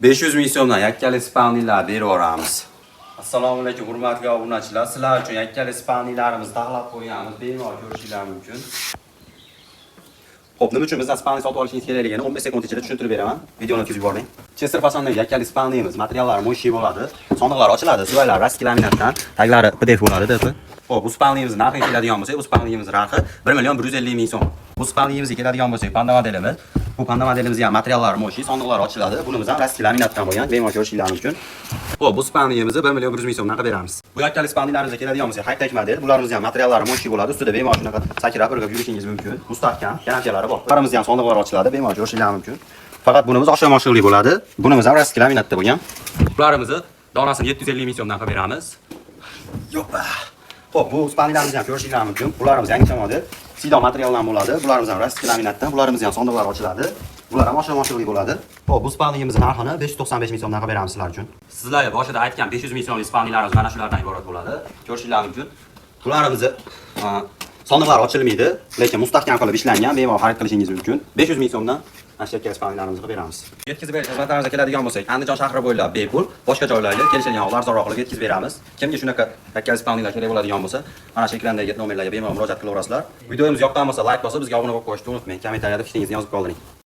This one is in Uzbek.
500 ming so'mdan yakkali спальный lar berib yuboramiz. Assalomu alaykum, hurmatli obunachilar. Sizlar uchun yakkali спальный larimizni taxlab qo'yganmiz. Bemalol ko'rishinglar mumkin. Xo'p, nima uchun bizdan спальный sotib olishingiz kerakligini 15 sekund ichida tushuntirib beraman. Videoni o'tkazib yuboring. Chester fasondagi yakkali спальный miz materiallari мощный bo'ladi. Sondiqlar ochiladi, свай lar российский laminatdan, taglari PDF bo'ladi deb. Xo'p, bu спальный miz narxiga keladigan bo'lsak, bu спальный miz narxi 1 million 150 ming so'm. Bu спальный mizga keladigan bo'lsak, Panda modelimiz. Bu Panda modelimizga ham materiallari мощный, sondiqlar ochiladi. Bunimiz ham российский laminatdan bo'lgan, bemalol ko'rishinglar mumkin. Xo'p, bu спальный mizni 1 million 100 ming so'mdan qilib beramiz. Bu yakkali спальный larimizga keladigan bo'lsak, high-tech model. Bularimiz ham materiallari мощный bo'ladi. Ustida bemalol shunaqa sakrab, irg'ib yurishingiz mumkin. Mustahkam, kanapchalari bor. Bularimiz ham sondiqlar ochiladi, bemalol ko'rishinglar mumkin. Faqat bunimiz oshom oshiqli bo'ladi. Bunimiz ham российский laminatda bo'lgan. Bularimizni donasini 750 ming so'mdan qilib beramiz. Yo'qpa. Xo'p, bu спальный larimizni ham ko'rishinglar mumkin. Bularimiz yangicha model. Sido materialdan bo'ladi. Bularimiz ham российский laminatdan. Bularimiz ham sondiqlar ochiladi. Bular ham oshom oshiqli bo'ladi. Xo'p, bu спальный imizni narxini 595 ming so'mdan qilib beramiz sizlar uchun. Sizlarga boshida aytgan 500 ming so'mlik спальный larimiz mana shulardan iborat bo'ladi. Ko'rishinglar mumkin. Bularimizni sondiqlar ochilmaydi, lekin mustahkam qilib ishlangan, bemalol xarid qilishingiz mumkin. 500 ming so'mdan mana shu yerga спальный larimizni qilib beramiz. Yetkazib berish xizmatlarimizga keladigan bo'lsak, Andijon shahri bo'ylab bepul, boshqa joylarga kelishilgan holda arzonroq qilib yetkazib beramiz. Kimga shunaqa yakkali спальный lar kerak bo'ladigan bo'lsa, mana shu ekrandagi nomerlarga bemalol murojaat qilaverasizlar. Videomiz yoqqan bo'lsa, layk bosib, bizga obuna bo'lib qo'yishni unutmang. Kommentariyada fikringizni yozib qoldiring.